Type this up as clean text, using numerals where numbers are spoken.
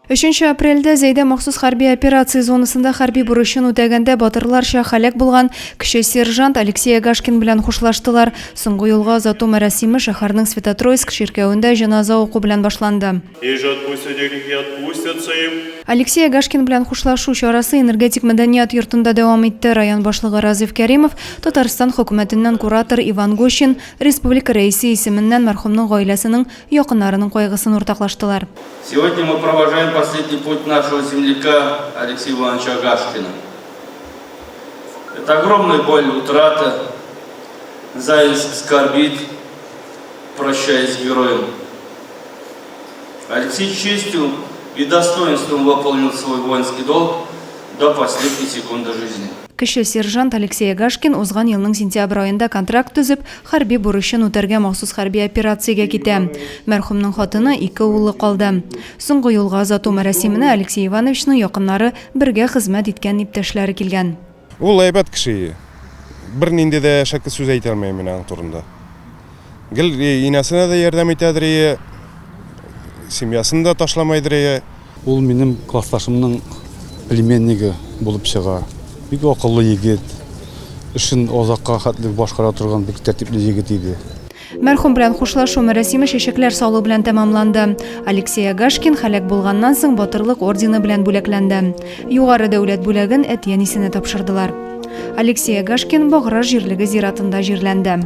Өченче апрельдә Зәйдә махсус хәрби операция зонасында хәрби бурычын үтәгәндә батырларча һәлак булган кече сержант Алексей Агашкин белән хушлаштылар. Соңгы юлга озату мәрасиме шәһәрнең Святотроицк чиркәвендә җеназа уку белән башланды. Иже отпустят грехи, отпустятся им. Алексей Агашкин белән хушлашу чарасы Энергетик мәдәният йортында дәвам итте. Район башлыгы Разиф Кәримов, Татарстан хөкүмәтеннән куратор Иван Гущин, республика Рәисе исеменнән мәрхүмнең гаиләсенең якыннарының кайгысын уртаклаштылар. Сегодня мы провожаем последний путь нашего земляка Алексея Ивановича Агашкина. Это огромная боль, утрата. Заинск скорбит, прощаясь с героем. Алексей честью и достоинством выполнил свой воинский долг до последней секунды жизни. Кече сержант Алексей Агашкин узган елның сентябрь аенда контракт төзеп, хәрби бурычын үтәргә махсус хәрби операциягә китә. Мәрхүмнең хатыны, ике улы калды. Соңгы юлга озату мәрасименә Алексей Ивановичның якыннары, бергә хезмәт иткән иптәшләре килгән. Ул әйбәт кеше ие. Бернинди дә әшәке сүз әйтә алмыйм мин аның турында. Гел инәсенә дә ярдәм итәдер ие, семьясын да ташламайдыр ие. Ул минем классташымның племеннигы булып чыга. Бик акыллы егет, эшен азакка хәтле башкара торган бик тәртипле егет иде. Мәрхүм белән хушлашу мәрасиме чәчәкләр салу белән тәмамланды. Алексей Агашкин һәлак булганнан соң Батырлык ордены белән бүләкләнде. Югары дәүләт бүләген әти-әнисенә тапшырдылар. Алексей Агашкин Баграж җирлеге зиратында җирләнде.